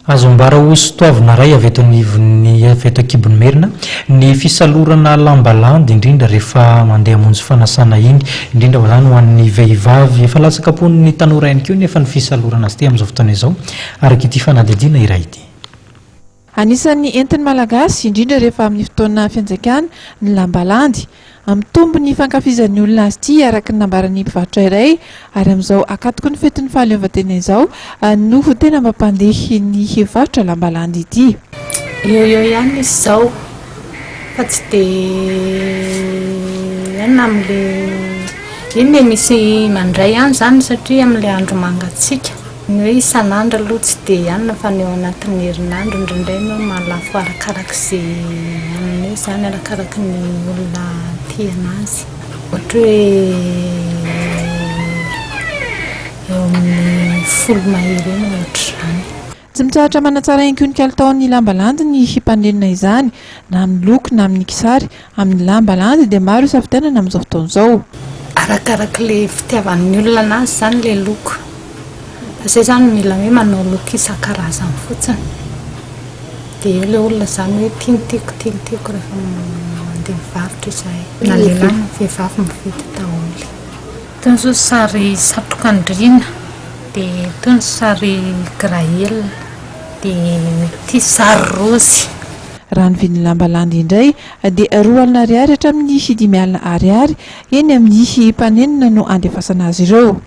Azo ambara ho sotoavina iray avy eto anivon'ny avy eto an-kibon'i Merina ny fisalorana lamba landy indrindra rehefa mandeha hamonjy fanasana iny, indrindra fa izany ho an'ny vehivavy. Efa latsaka am-pon'ny tanora ihany koa nefa ny fisalorana azy ity amin'izao fotoana izao, araka ity fanadihadiana iray ity. Anisan'ny entin'ny Malagasy, indrindra rehefa amin'ny fotoana fianjaikana, ny lamba landy. Mitombo ny fankafizan'ny olona azy ity, araka ny nambaran'ny mpivarotra iray, ary amin'izao akatoky ny fetin'ny fahaleovantena izao no tena mampandeha ny varotra lamba landy ity. Eo eo ihany izy izao fa tsy dia inona amin'ilay iny e, misy mandray ihany izany satria amin'ilay andro mangatsiaka. Ny hoe isan'andro aloha tsy dia ihany fa ny ao anatin'ny herinandro indraindray ianao mahalafo arakarak'izay anona eo izany, arakaraky ny olona tia an'azy. Ohatra hoe eo amin'ny folo mahery eo na ohatr'izany. Tsy mitsahatra manatsara ihany koa ny kalitaon'ny lamba landy ny mpanenona izany, na amin'ny loko na amin'ny kisary. Amin'ny lamba landy dia maro isafidianana amin'izao fotoana izao. Arakarak'ilay fitiavan'ny olona anazy izany ilay loko. Fa izay izany mila hoe manao loko isan-karazany fotsiny. Dia eo ilay olona izany hoe ity no tiako, ity no tiako rehefa mandeha mivarotra izahay. Na lehilahy na vehivavy mividy daholo. Itony izao sary satroka andriana, dia itony sary grael, dia ity sary raozy. Raha ny vidin'ny lamba landy indray dia 20 ariary hatramin'ny 50 ariary eny amin'ny mpanenona no andefasana azy ireo.